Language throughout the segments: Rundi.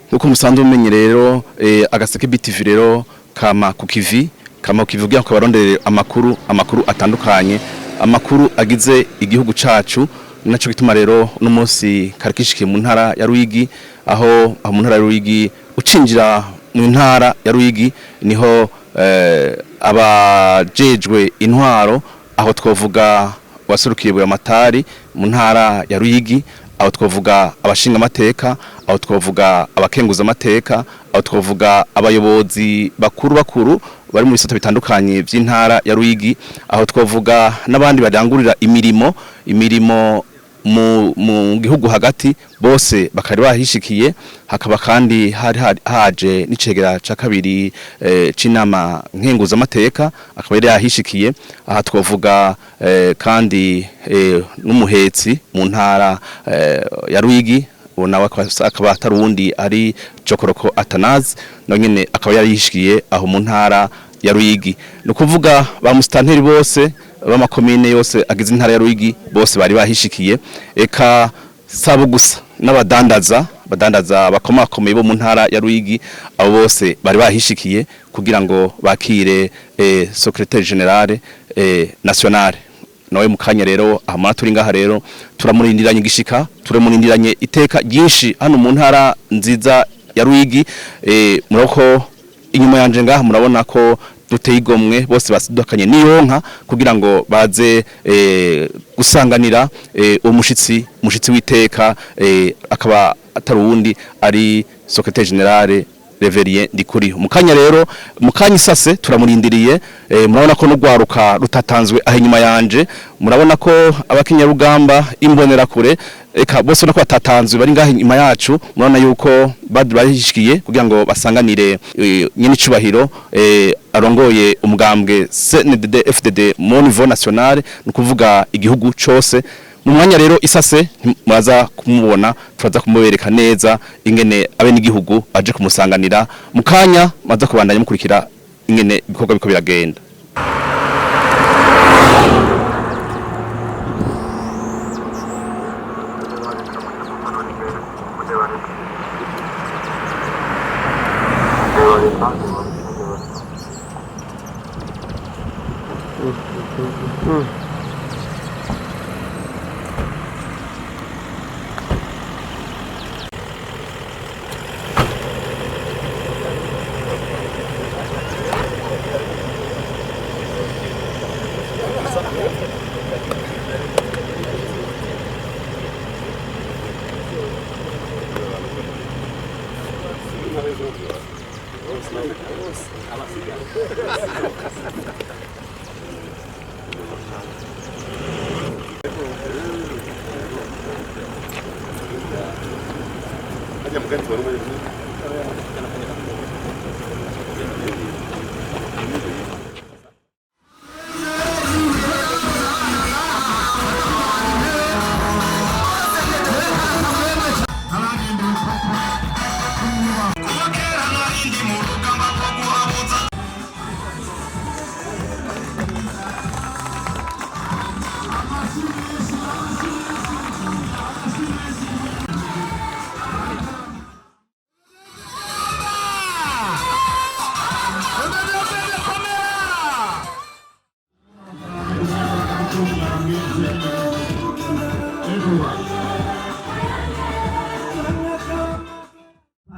Nkuko musanzwe mumenye rero, Agaseke BTV rero kama ku kivi, kama ku kivi kugira ngo kabarondere amakuru atandukanye, amakuru agize igihugu cacu. Naco gituma rero uno munsi kari kishikiye mu ntara ya Ruyigi, aho mu ntara ya Ruyigi, ucinjira mu ntara ya Ruyigi niho abajejwe intwaro, aho twovuga waserukiye Buramatari mu ntara ya Ruyigi, aho twovuga abashinga amateka, aho twovuga abakenguza amateka, aho twovuga abayobozi bakuru bakuru bari mu bisata bitandukanye by'intara ya Ruyigi, aho twovuga n'abandi barangurira imirimo mu gihugu hagati, bose bakari bahishikiye. Hakaba kandi hari haje n'icegera ca kabiri c'inama nkenguza amateka, akaba yari yahishikiye. Aha twovuga kandi n'umuhetsi mu ntara ya Ruyigi, uwo nawe akaba atari uwundi ari Cokoroko Atanazi, nawe nyene akaba yari yishikiye aho mu ntara ya Ruyigi. Ni ukuvuga ba musitanteri bose b'amakomine yose agize intara ya Ruyigi bose bari bahishikiye. Eka sabo gusa, n'abadandaza badandaza bakomakomeye bo mu ntara ya Ruyigi, abo bose bari bahishikiye kugira ngo bakire secrétaire général national. Nawe mu kanya rero ahamara turi ngaha rero turamurindiranye igishika, turamurindiranye iteka ryinshi hano mu ntara nziza ya Ruyigi. Murako inyuma yanje ngaha murabona ko duteye igomwe, bose basidukanye niyonka kugira ngo baze gusanganira uwo mushitsi w'iteka, akaba atari uwundi ari secrétaire général Révérien Ndikuriyo. Mu kanya rero, mu kanya isase turamurindiriye. Murabona ko n'ugwaruka rutatanzwe aho inyuma yanje, murabona ko abakinyarugamba, imbonerakure, eka bose nako batatanzwe bari ngaho inyuma yacu. Murabona yuko badi bahishikiye kugira ngo basanganire nyene icubahiro arongoye umugambwe CNDD FDD mu niveau national, ni ukuvuga igihugu cose. Mu mwanya rero isase muraza kumubona, turaza kumubereka neza ingene abenegihugu baje kumusanganira. Mu kanya maza kubandanya mukurikira ingene ibikorwa biko biragenda.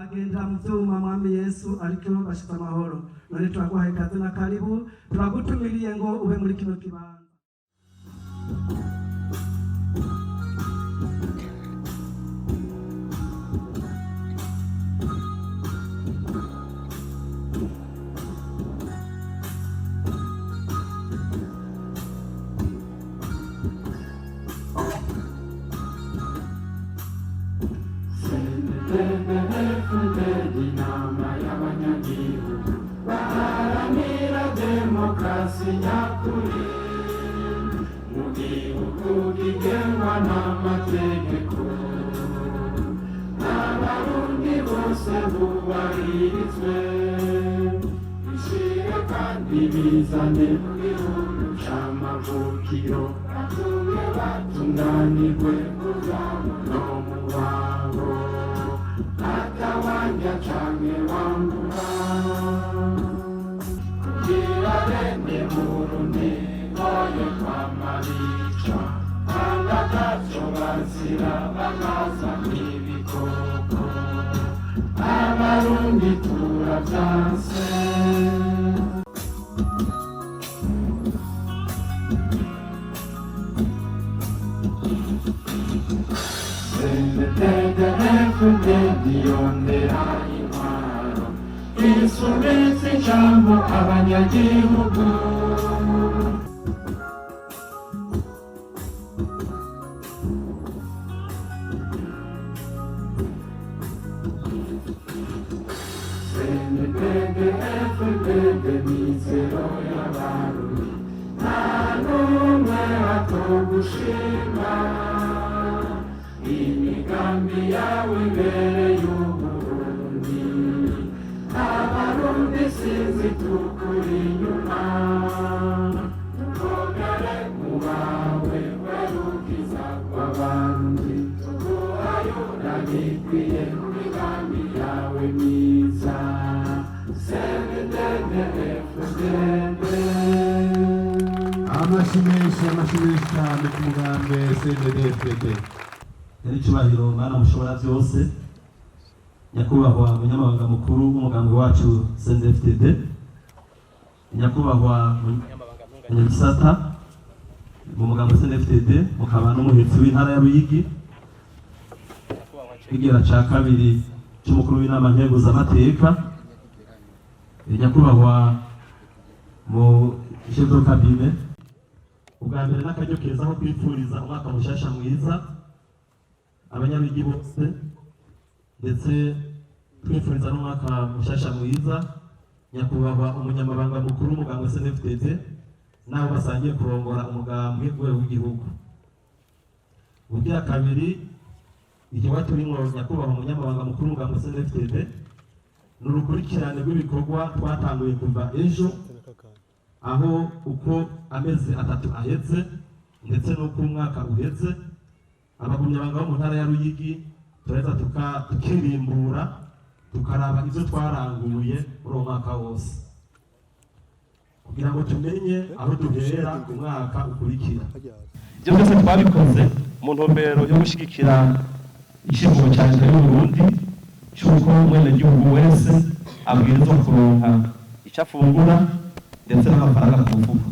Agenda mu byuma, Mwami Yesu, ariko bashitse amahoro. None turaguhaye ikaze na karibu, turagutumiriye ngo ube muri kino kibanza. Inama y'abanyagihugu baharanira demokarasi nyakuri mu gihugu kigengwa n'amategeko, Abarundi bose bubahirizwe, ishire kandi bizane mu gihugu c'amavukiro, batunge batunganirwe mu byabo no mu babo. Bandya canke wangura kugira bene Burundi boye kwama bicwa kandi ataco bazira bakaza nk'ibikoko Abarundi turavyanse. CNDD-FDD yondera intwaro isubiza ijambo abanyagihugu. CNDD-FDD mizero y'Abarundi nta n'umwe atogushima imigambi yawe ibereye Uburundi Abarundi sinzi tukuri inyuma dukomere mu bawe werukiza kw'Abarundi tuguhaye bikwiye mu migambi yawe myiza. CNDD-FDD. Amashyi menshi, amashyi menshi cyane ku mugambwe CNDD-FDD. Nyiricyubahiro Mana mushobora byose, nyakubahwa munyamabanga mukuru w'umugambwe wacu CNDD-FDD, nyakubahwa munyagisata mu mugambwe CNDD-FDD, mukaba n'umuhetsi w'intara ya Ruyigi, kigera ca kabiri c'umukuru w'inama nkenguzamateka, nyakubahwa mu chef de cabinet. Ubwa mbere n'akaryo keza ko kwipfuriza umwaka mushasha mwiza abanyabigi bose, ndetse twifuriza n'umwaka mushasha mwiza nyakubahwa umunyamabanga mukuru w'umugambwe CNDD-FDD n'abo basangiye kurongora umugambwe ku rwego rw'igihugu. Ubugira kabiri, igikorwa turimwo, nyakubahwa umunyamabanga mukuru w'umugambwe CNDD-FDD, ni urukurikirane rw'ibikorwa twatanguye kuva ejo, aho uko amezi 3 aheze ndetse n'uko umwaka uheze, abagumyabanga bo mu ntara ya Ruyigi turaheza tukirimbura, tukaraba ibyo twaranguye muri uwo mwaka wose kugira ngo tumenye aho duhera umwaka ukurikira. Ibyo byose twabikoze mu ntumbero yo gushyigikira icyifuzo cya Leta y'u Burundi cy'uko umwenegihugu wese abwirizwa kuronka icyo afungura ndetse n'amafaranga ku mufuko.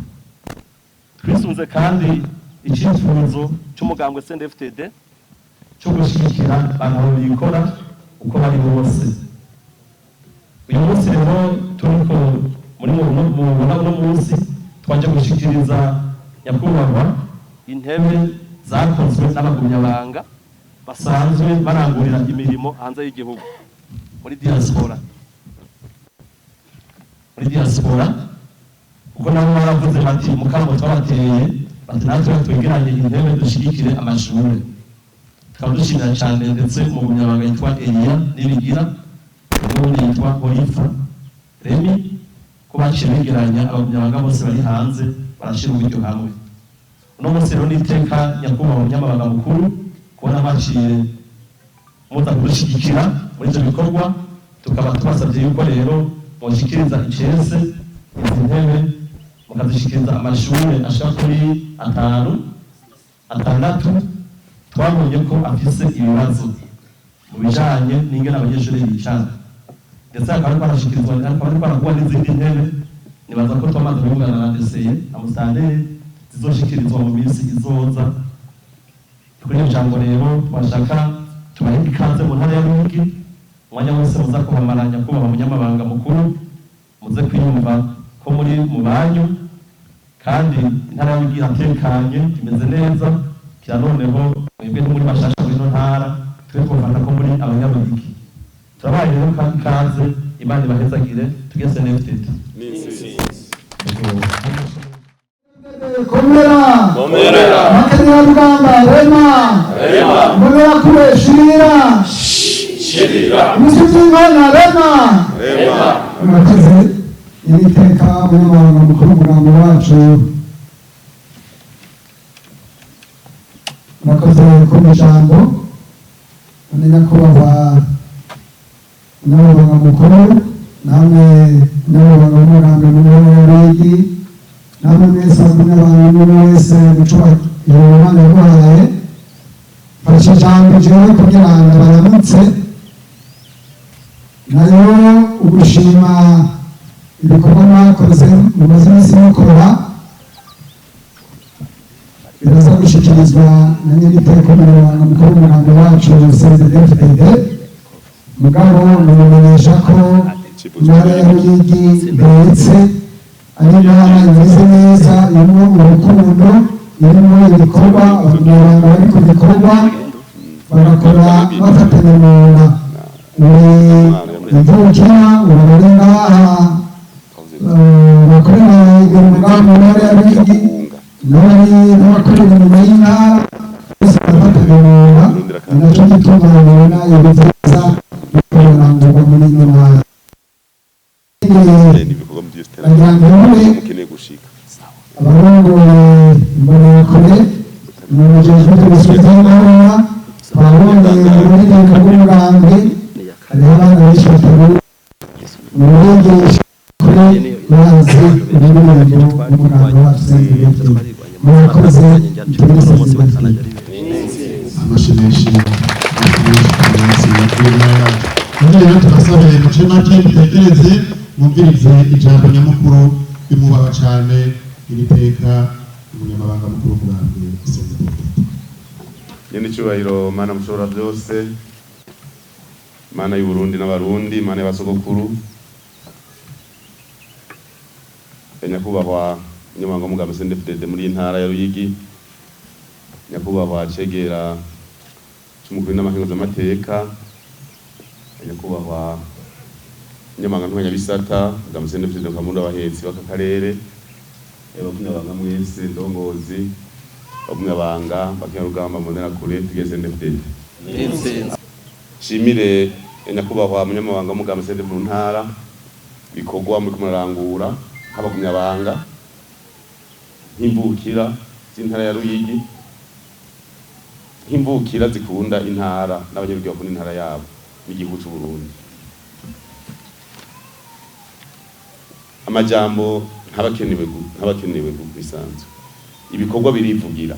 Twisunze kandi icyifuzo cy'umugambwe CNDD-FDD cyo gushyigikira abantu bikora uko bari bose. Uyu munsi rero turiko muri mubona uno munsi twaje gushyikiriza nyakubahwa intebe zakozwe n'abagumyabanga basanzwe barangurira imirimo hanze y'igihugu muri diaspora, kuko nabo baravuze bati mukamo twabateye, bati natwe twegeranye intebe dushyigikire amashure. Tukaba dushimira cyane ndetse umugumyabanga yitwa Eliya Nibigira n'uwundi yitwa Olifa Remi ko baciye begeranya abagumyabanga bose bari hanze, barashyira uburyo hamwe. Uno munsi rero n'iteka, nyakubahwa umunyamabanga mukuru, kubona baciye muza kudushyigikira muri ibyo bikorwa. Tukaba tubasabye yuko rero mushyikiriza icese izi ntebe, mukazishyikiriza amashuri ashika kuri atanu atandatu twabonye ko afise ibibazo mu bijanye n'ingene abanyeshuri bicara, ndetse hakaba hariko harashikirizwa, hakaba hariko harakubwa n'izindi ntebe. Nibaza ko twamaze kuvugana na DCE na musitanteri, zizoshikirizwa mu minsi izoza. Kuri iryo jambo rero twashaka tubahe ikaze mu ntara ya Ruyigi. Umwanya wose muza kuhamara, nyakubahwa umunyamabanga mukuru, muze kwiyumva ko muri mu banyu, kandi intara ya Ruyigi iratekanye, imeze neza. Kira noneho mwebwe ntimuri bashasha muri ino ntara, twe twumva ko muri abanyaruyigi. Turabaye rero ikaze, Imana ibahezagire. Tugeze nefutete. Komera! Komera! Makenyarugamba rema! Rema! Mbonerakure shirira! Shirira! Ibisi by'inkona rema! Rema! Murakoze. Iri teka umunyamabanga mukuru w'umugambi wacu, murakoze kumpa ijambo. None nyakubahwa Umunyamabanga mukuru, namwe umunyamabanga w'umugambi mu ntara ya Ruyigi, namwe mwese abagumyabanga, umwe wese mu cubahiro Imana yaguhaye, mfashe ijambo jewe kugira ngo baramutse, nayo ugushima ibikorwa mwakoze, mumaze iminsi mukora, biraza gushikirizwa na nyeniteka umunyamabanga mukuru w'umugambi wacu CNDD-FDD. Mugabo nimumenyesha ko intara ya Ruyigi ndetse ari intara imeze neza, irimo urukundo, irimo ibikorwa, abanyamabanga bari ku bikorwa bagakora bafatanya mu nda. Uri imvukira, uri ngaha bakorera umugambi mu ntara ya Ruyigi, n'abari n'abakorera inyuma y'intara, bose barafatanya mu nda. Ni nacyo gituma mubona ibi byiza birangurwa muri ino ntara. N'ibikorwa Bagira ngo by'iterambere mukeneye gushika. Abarongoye imbonerakure mujejwe kubisubiza amahoro, twabonye ururirimbo rw'umugambi, hariho abana benshi bataruzi, mubigisha kuri bazi ururirimbo rw'umugambi wacu CNDD-FDD. Murakoze, tubise. Amashyi menshi, amashyi menshi ku munsi w'intara. None rero turasabe muce make, mutekereze, mwumvirize ijambo nyamukuru rimubaha cyane iri teka umunyamabanga mukuru w'umugambi CNDD-FDD. Nyene icyubahiro, Mana mushobora byose, Mana y'Uburundi n'Abarundi, Mana y'abasogokuru, nyakubahwa umunyamabanga w'umugambi CNDD-FDD muri iyi ntara ya Ruyigi, nyakubahwa cegera c'umukuru n'amakenguzamateka, nyakubahwa umunyamabanga ntwanyabisata umugambi CNDD-FDD Kamunda, abahetsi b'aka karere, abakunyabanga mwese, ndongozi, bagumyabanga, bakenyarugamba, mbonerakure, tugeze CNDD-FDD. Shimire nyakubahwa munyamabanga w'umugambi CNDD mu ntara bikorwa muri kumurangura nk'abagumyabanga, nk'imvukira z'intara ya Ruyigi, nk'imvukira zikunda intara n'abanyagihugu bakunda intara yabo n'igihugu c'u Burundi. Amajambo ntabakenewe, ntabakenewe bisanzwe, ibikorwa birivugira,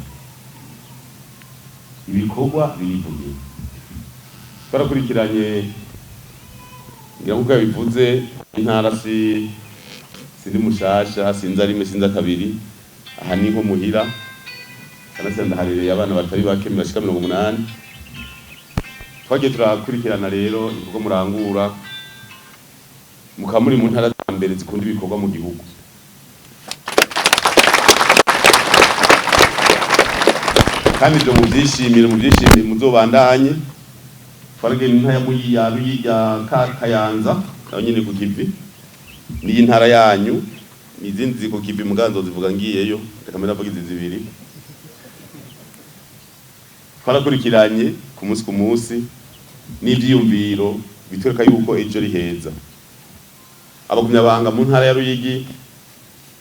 ibikorwa birivugira. Twarakurikiranye, ngira nkuko yabivuze, intara si sindi mushasha, sinzi rimwe, sinzi kabiri, aha ni nko muhira. Kanatsinda ndaharereye abana batari bake, bashika 80. Twagiye turakurikirana rero ibikorwa murangura, mukaba muri mu ntara za mbere zikunda ibikorwa mu gihugu. Kandi ibyo mubyishimire, mubyishimire, muzobandanye. Twaragenda intara ya Muyi, ya Ruyi, ya Kayanza, nayo nyene ku kivi, n'iyi ntara yanyu n'izindi ziri ku kivi, muganzo zivuga ngiyeyo, reka mbere ndavuga izi zibiri. Twarakurikiranye ku munsi ku munsi n'ivyiyumviro bitwereka yuko ejo ari heza. Abagumyabanga mu ntara ya Ruyigi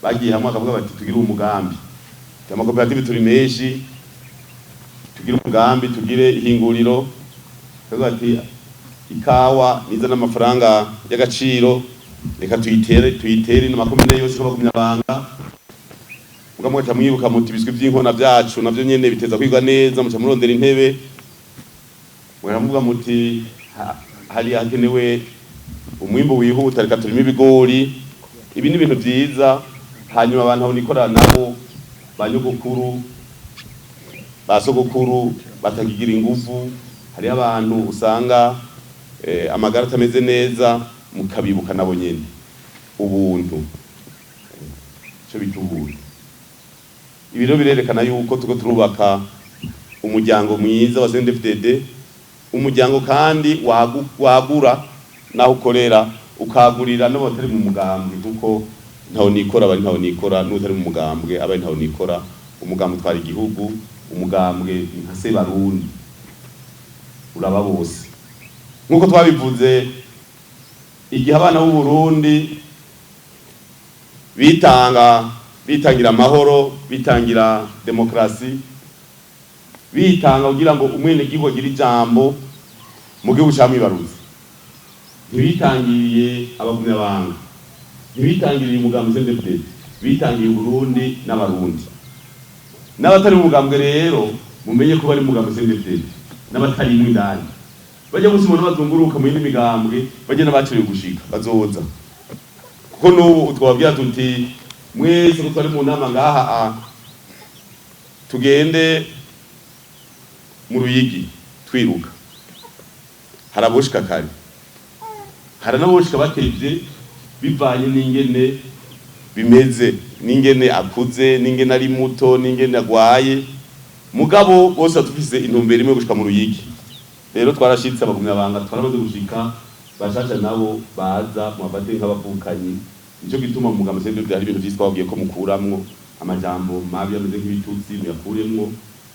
bagiye hamwe bakavuga bati: "Tugire umugambi, amakoperative turi menshi, tugire umugambi, tugire ihinguriro." Bakavuga bati: "Ikawa niza n'amafaranga y'agaciro, reka tuyitere, tuyitere n'amakomine yose y'abagumyabanga." Muga mugaca mwibuka muti: "Ibiswi vy'inkona vyacu navyo nyene biteza kwigwa neza." Muca murondera intebe, muramuvuga muti: "Hari hakenewe umwimbu wihuta, reka turime ibigori." Ibi ni ibintu vyiza. Hanyuma abantu aho nikorana nabo, ba nyogokuru, ba sogokuru batakigira ingufu, hariho abantu usanga amagara atameze neza, mukabibuka nabo nyene. Ubuntu, ico bita ubuntu. Ibi rero birerekana yuko turiko turubaka umuryango mwiza wa CNDD-FDD, umuryango kandi wagura naho ukorera, ukagurira n'abatari mu mugambwe, kuko ntaho nikora abari, ntaho nikora n'utari mu mugambwe abari, ntaho nikora. Umugambwe utwara igihugu, umugambwe ni nka Sebarundi, uraba bose. Nk'uko twabivuze igihe abana b'u Burundi bitanga, bitangira amahoro, bitangira demokrasi, bitanga kugira ngo umwenegihugu agire ijambo mu gihugu camwibarutse. Ntibitangiriye abagumyabanga, ntibitangiriye umugambi CNDD-FDD, bitangiye Burundi n'Abarundi. N'abatari mu mugambwe rero mumenye ko bari mu mugambwe CNDD-FDD, n'abatari mu indani bajya gusa umuntu bazunguruka mu yindi migambwe, bajya n'abaciriwe gushika bazoza, kuko n'ubu twababwira tuti mwese ko twari mu nama ngaha, tugende mu Ruyigi twiruka. Haraboshika kare, hari n'aboshika batevye, bivanye n'ingene bimeze, n'ingene akuze, n'ingene ari muto, n'ingene agwaye. Mugabo bose tufise intumbero imwe, gushika mu Ruyigi. Rero twarashitse, abagumyabanga twaramaze gushika, bashasha nabo baza mubafate nk'abavukanyi. Nico gituma mu mugambi CNDD hari ibintu vyinshi twababwiye ko mukuramwo amajambo mabi ameze nk'ibitutsi, muyakuremwo.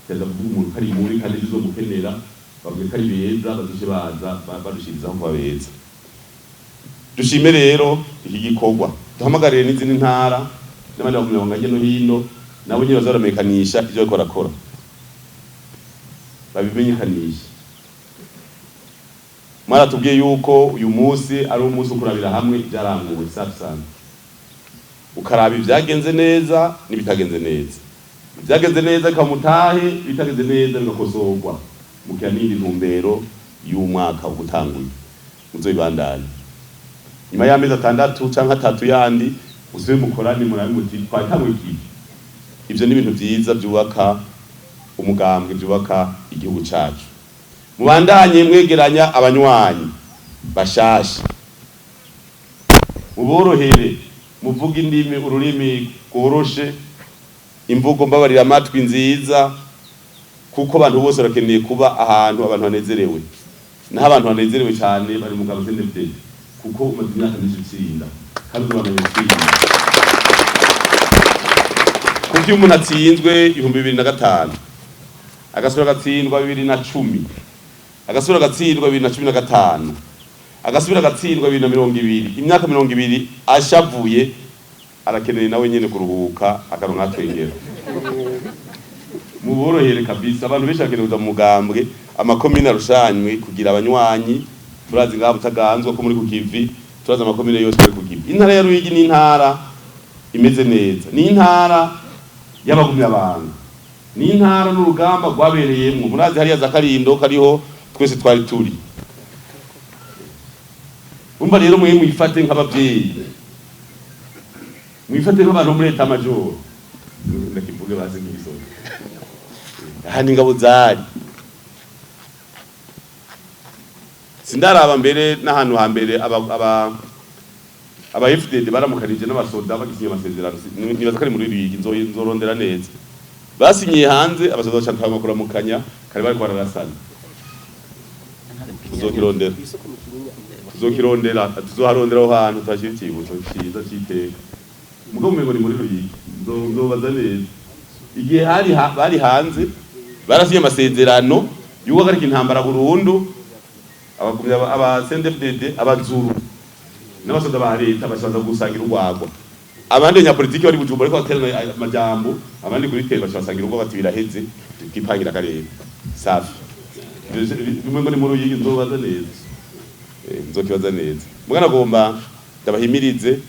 Kiraza kuvuga umuntu ko ari mubi kandi ejo uzomukenera. Bavuge ko ari beza, bazoce baza barushirizaho kuba beza. Dushime rero iki gikorwa, duhamagarire n'izindi ntara n'abandi bagumyabanga hirya no hino, nabo nyene bazaramenyekanisha ivyo bariko barakora, babimenyekanisha. Mwaratubwiye yuko uyu munsi ari umunsi wo kurabira hamwe ibyaranguwe. Safi sana, ukaraba ibyagenze neza n'ibitagenze neza. Ibyagenze neza bikamutahe, ibitagenze neza bigakosorwa, mukiha n'indi ntumbero y'umwaka ugutanguye. Muzobibandanye nyuma y'amezi 6 canke 3 yandi, usubire mukorane, murabe muti twatanguye iki. Ivyo ni ibintu vyiza byubaka umugambwe, byubaka igihugu cacu. Mubandanye mwegeranya abanywanyi bashasha, muborohere, muvuge indimi, ururimi rworoshe, imvugo mbabarira amatwi nziza, kuko abantu bose barakeneye kuba ahantu abantu banezerewe. Naho abantu banezerewe cyane bari mu mugambwe CNDD-FDD, kuko umaze imyaka myinshi utsinda kandi uzobandanya utsinda. Kuko iyo umuntu atsinzwe 2005, agasubira agatsindwa 2010, agasubira agatsindwa 2015, agasubira agatsindwa 2020, imyaka 20 ashavuye, arakeneye nawe nyene kuruhuka, akaronka atwengera. Muborohere kabisa. Abantu benshi bakeneye kuza mu mugambwe. Amakomine arushanywe kugira abanywanyi. Turazi ngaha Butaganzwa ko muri ku kivi, turazi amakomine yose muri ku kivi. Intara ya Ruyigi ni intara imeze neza, ni intara y'abagumyabanga, ni intara n'urugamba rwabereyemwo. Murazi hariya za Karindo kariho twese twari turi. Umva rero, mwe mwifate nk'abavyeyi, mwifate nk'abantu bo muri état-major, ndakivuge bazi nk'ibisozi aha ni ingabo zari. Sindaraba mbere n'ahantu hambere aba FDD baramukanije n'abasoda bagisinye amasezerano. Nibaza ko ari muri Ruyigi, nzorondera neza. Basinyiye hanze, abasoda bacantanga kuramukanya kare bariko bararasana. Tuzokirondera, tuzokirondera, tuzoharondera aho hantu, tuhashyira icyibutso cyiza cy'iteka. Mugabo umengo ni muri Ruyigi, nzobaza neza. Igihe hari bari hanze barasinye amasezerano y'uguhagarika intambara burundu, abagumya aba CNDD-FDD, abazuru n'abasoda ba leta bashaza gusangira urwagwa. Abandi banyapolitiki bari Bujumbura ariko baterana amajambo, abandi kuri tele baca basangira urwagwa, bati biraheze, twipangira akarere. Safi. Bimwe ngo ni muri Ruyigi, nzobaza neza. Nzokibaza neza. Mugana agomba ndabahimirize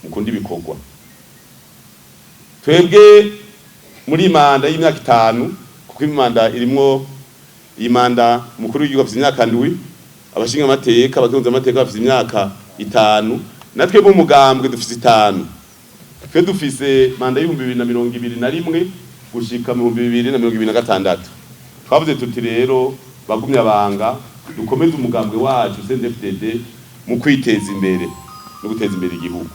mukunde ibikorwa. Twebwe muri manda y'imyaka 5, kuko imanda irimwo iyi manda, umukuru w'igihugu afite imyaka 7, abashinga amateka, abakenguza amateka bafite imyaka 5, natwe mu mugambwe dufise 5. Twe dufise manda y'2021 gushika mu 2026. Twavuze tuti rero bagumya banga, dukomeze umugambwe wacu CNDD-FDD mu kwiteza imbere no guteza imbere igihugu,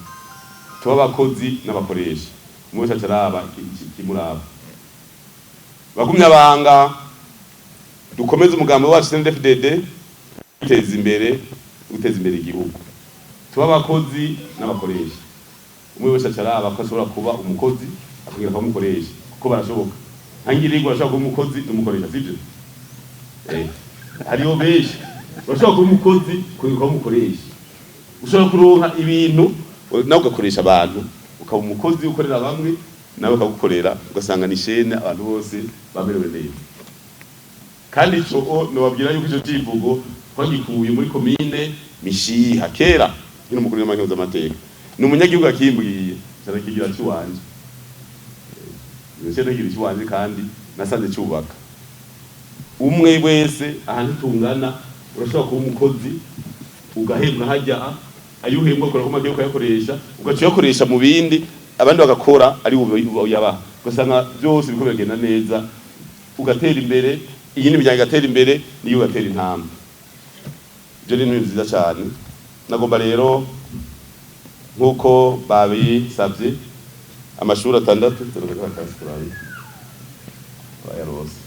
tuba abakozi n'abakoresha, umwe wese acaraba ikimuraba. Bagumya banga, dukomeze umugambi wacu CNDD-FDD, kwiteza imbere, guteza imbere igihugu, tuba abakozi n'abakoresha, umwe wese acaraba ko ashobora kuba umukozi akongera kuba umukoresha, kuko barashoboka. Nkangirirwa arashobora kuba umukozi n'umukoresha, sivyo? Hariho benshi urashobora kuba umukozi ukongera kuba umukoresha. Ushobora kuronka ibintu nawe ugakoresha abantu, ukaba umukozi ukorera bamwe, nawe ukagukorera, ugasanga ni chaîne, abantu bose bamerewe neza. Kandi ico nobabwira yuko ico civugo twagikuye muri komine. Mishiha kera nkiri umukuru w'amateka, ni umunyagihugu akimbwiye cyane kigira cyuwanje, kigira cyuwanje, kandi nasanze cyubaka umwe wese. Ahantu tungana, urashobora kuba umukozi ugahembwa, hajya ayo uhembwa ukora ko ukayakoresha, ugaca uyakoresha mu bindi, abandi bagakora ari uyabaha, ugasanga byose biriko biragenda neza, ugatera imbere, iyindi miryango igatera imbere, niyo ugatera intambwe. Ibyo ni ibintu byiza cyane. Nagomba rero, nk'uko babisabye, amashuri atandatu bayarose.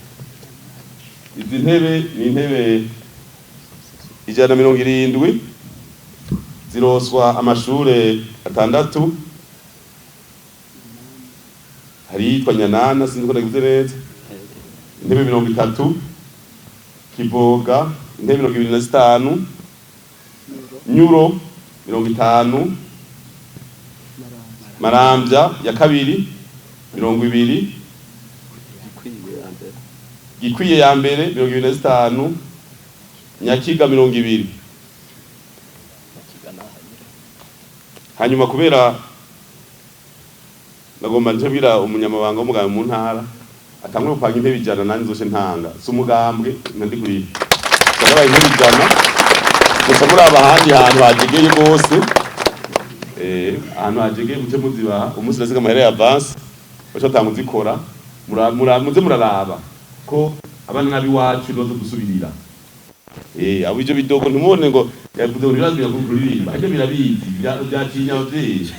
Izi ntebe ni intebe 170, ziroswa amashure atandatu. Hari iyitwa Nyanana, sinzi ko nagize neza, intebe 30, Kivoga intebe 25, Nyuro 50, Marambya ya kabiri 20, Gikwiye ya mbere 25, Nyakiga 20. Hanyuma kubera nagomba ncabwira umunyamabanga w'umugambwe mu ntara atangwe gupanga intebe 100, nanjye nzoshe ntanga, si umugambwe nandi kuri sagabaye intebe 100 gusa. Muri aba handi hantu hajegeye rwose, ahantu hajegeye muce muzibaha umunsi nasiga amahera ya avance, baca batanga uzikora. Muze muraraba ko abana n'abiwacu nibazo gusubirira. Abo ivyo bidogo ntimubone ngo yavuze ngo ntibazi kuririmba, harya birabizi byatinya abavyeyi.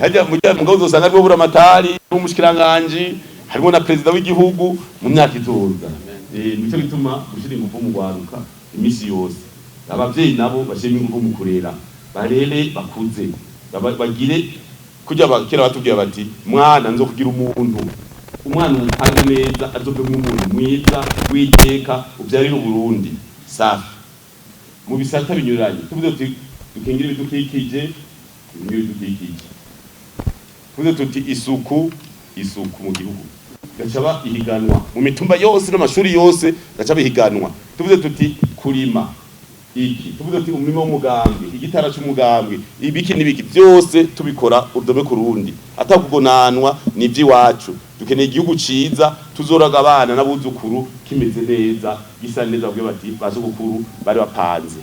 Harya mujya mugabo uzosanga harimo buramatari n'umushikiranganji, harimo na perezida w'igihugu mu myaka izoza. Nico gituma gushira ingufu mu rwaruka imisi yose, abavyeyi nabo bashiremo ingufu mu kurera, barere bakuze, bagire kurya kera batubwira bati: "Mwana, nzokugira umuntu, umwana umupange neza, azovemwo umuntu mwiza w'iteka uvyarira Uburundi." Safi mu bisata binyuranye, tuvuze tuti dukingire ibidukikije, dukingire ibidukikije, tuvuze tuti isuku, isuku mu gihugu, gaca ba ihiganwa mu mitumba yose n'amashuri yose, gaca bihiganwa. Tuvuze tuti kurima iki, tuvuze tuti umurima w'umugambwe, igitara c'umugambwe, ibiki n'ibiki, byose tubikora urudome ku rundi, atakugonanwa. Ni iby'iwacu, dukeneye igihugu ciza tuzoraga abana n'abuzukuru kimeze neza, gisa neza, bavuge bati ba sogokuru bari bapanze.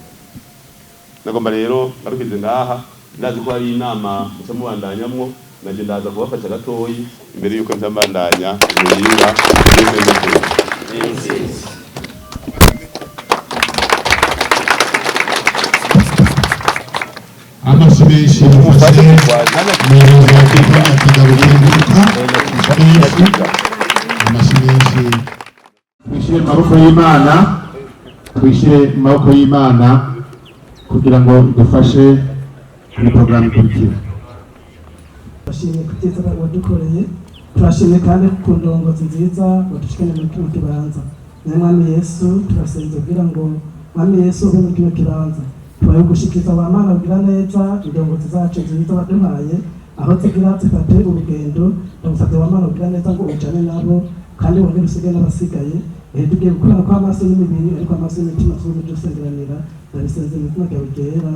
Nagomba rero ngarukize ngaha. Ndazi ko hari inama muca mubandanyamwo, naje ndaza kubafasha gatoyi imbere yuko nca mbandanya imuyinga. Amashyi menshi mufashe umuyobozi wa Kigo Bukenguruka. Menshi, amashyi menshi. Twishyire mu maboko y'Imana, twishyire mu maboko y'Imana kugira ngo idufashe muri porogaramu ikurikira. Turashimye ku byiza wadukoreye, turashimye kandi ku ndongozi nziza wadushikanye muri kino kibanza. Nawe Mwami Yesu, turasenze kugira ngo Mwami Yesu ube muri kino kibanza. Tubaye gushikiza wa Mana ugira neza indongozi zacu nziza waduhaye, aho zigira zifate urugendo. Ndagusabye wa Mana ugira neza ngo ujane nabo, kandi wongere usige n'abasigaye. Tugiye gukorana kw'amaso y'imibiri, ariko amaso y'imitima tuzoze dusengeranira. Ndabisenze mu izina ryawe ryera.